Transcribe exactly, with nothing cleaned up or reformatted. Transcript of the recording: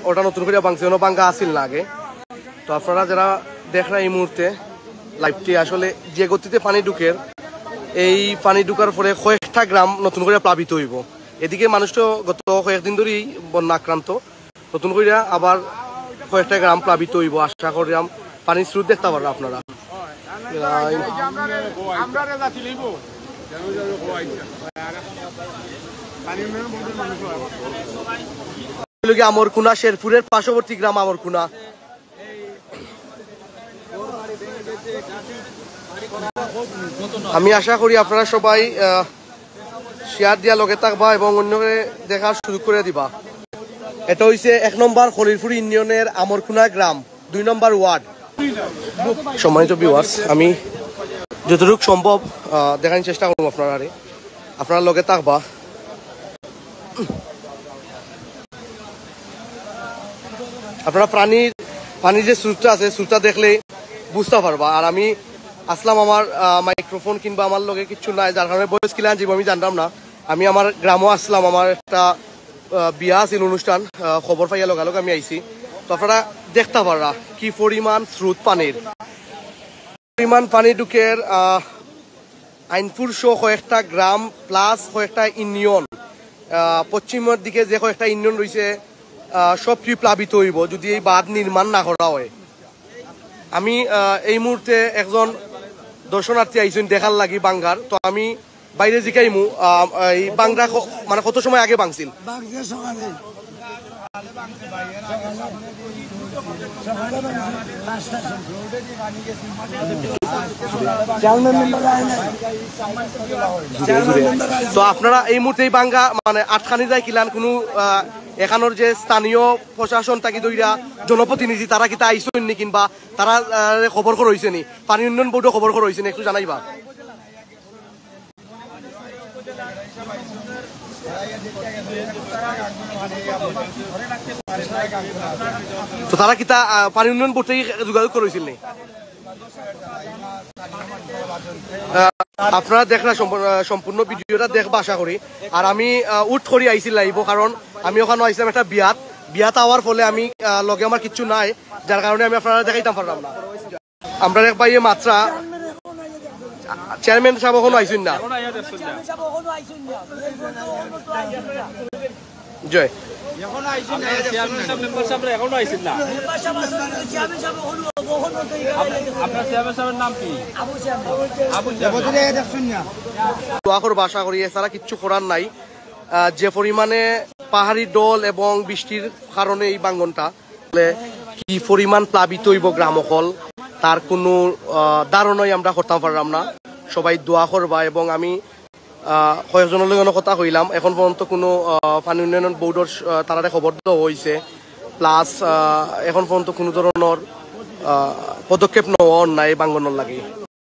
ওটা নতুন করিয়া ভাঙছে, অনো ভাঙ্গা আছিল না আগে। তো আপনারা যারা দেখরা এই মুহূর্তে লাইভটি, আসলে যে গতিতে পানি ঢুকের, এই পানি ঢুকার পরে কয়েকটা গ্রাম নতুন করিয়া প্লাবিত অইবো। এদিকে মানুষ তো গত কয়েকদিন ধরেই বন্যা আক্রান্ত, নতুন করিয়া আবার কয়েকটা গ্রাম প্লাবিত অইবো। আশা করিয়াম পানির স্রোত দেখতা পাররা আপনারা। আমরারে জাতি লইব। পানি উন্নয়ন বোর্ডের মানুষ হয়। এগুলো কি আমরকুনা, শেরপুরের পার্শ্ববর্তী গ্রাম আমরকুনা। আমি আশা করি আপনারা সবাই শেয়ার দিয়া লগে থাকবা এবং অন্যকে দেখার সুযোগ করে দিবা। এটা হইছে এক নম্বর খলিলপুর ইউনিয়নের আমরকুনা গ্রাম, দুই নম্বর ওয়ার্ড। সম্মানিত ভিউয়ার্স, আমি যতটুকু সম্ভব আহ, দেখানোর চেষ্টা করবো আপনারারে, আপনারা লগে থাকবা। আপনারা পানির পানির যে স্রোতটা আছে, স্রোতটা দেখলে বুঝতে পারবা। আর আমি আসলাম, আমার মাইক্রোফোন কিংবা আমার লগে কিচ্ছু নাই, যার কারণে ভয়েস ক্লিয়ার যাইব আমি জানলাম না। আমি আমার গ্রামও আসলাম, আমার একটা আহ, বিয়া আছিল অনুষ্ঠান, আহ, খবর পাইয়া লগালগ আমি আইছি। তো আপনারা দেখতে পাররা কি পরিমাণ স্রোত পানির, পরিমাণ পানি ঢুকের। আহ, আইনপুর সহ কয়েকটা গ্রাম প্লাস কয়েকটা ইউনিয়ন, আহ, পশ্চিমের দিকে যে কয়েকটা ইউনিয়ন রয়েছে, আহ, সব কি প্লাবিত হইব যদি এই বাঁধ নির্মাণ না করা হয়। আমি আহ, এই মুহূর্তে একজন দর্শনার্থী আইছেন দেখার লাগি বাঙ্গার, তো আমি বাইরে জিকাইমু আহ, এই বাংলা ক- মানে কত সময় আগে ভাঙছিল। বাংলাদেশ সকালে। সকালে বাংলাদেশ। পাঁচটা সময়। চেয়ারম্যান মেম্বার আয় না। তো আপনারা এই মুহূর্তে এই বাঙ্গা মানে আটকানি যায় কিলান কোনো আহ, এখানোর যে স্থানীয় প্রশাসন থাকি ধইরা জনপ্রতিনিধি তারা কিতা আইসইন নি কিংবা তারা আহ, খবর করা হইছে নি, পানি উন্নয়ন বোর্ডও খবর করা হইছে নি, একটু জানাইবা। তো তারা কিতা আহ, পানি উন্নয়ন বোর্ড থেকে যোগাযোগ করেছিল নি? আহ, আপনারা দেখরা সম্পূর্ণ আহ, সম্পূর্ণ ভিডিওটা দেখবা আশা করি। আর আমি আহ, উঠ করি আইছি লাইভও, কারণ আমি ওখানে আইছিলাম একটা বিয়াত, বিয়াত আওয়ার ফলে আমি আহ, লগে আমার কিচ্ছু নাই, যার কারণে আমি আপনারা দেখাইতাম পারলাম না। আমরা এক ভাইয়ে মাত্রা চেয়ারম্যান সাহেব এখনো আইছেন না। জয়। এখনো আইছেন না, চেয়ারম্যান সাহেব, মেম্বার সাহেবরা এখনো আইছেন না। আপনার চেয়ারম্যান সাহেবের নাম কি? আবু চেয়ারম্যান। দোয়া করবা, আশা করি, এছাড়া কিচ্ছু করার নাই। আহ, যে পরিমাণে পাহাড়ি ঢল এবং বৃষ্টির কারণে এই ভাঙ্গনটা, কি পরিমাণ প্লাবিত হইব গ্রাম অকল, তার কোনো আহ, ধারণাই আমরা করতাম পারলাম না। সবাই দোয়া করবা এবং আমি আহ, কয়েকজনের লগে কথা কইলাম, এখন পর্যন্ত কোনো আহ, পানি উন্নয়ন বোর্ডর আহ, তারারে খবর দেওয়া হয়েছে, প্লাস এখন পর্যন্ত কোনো ধরনের আহ, পদক্ষেপ নেওয়া হয় নাই এই ভাঙ্গনর লাগি।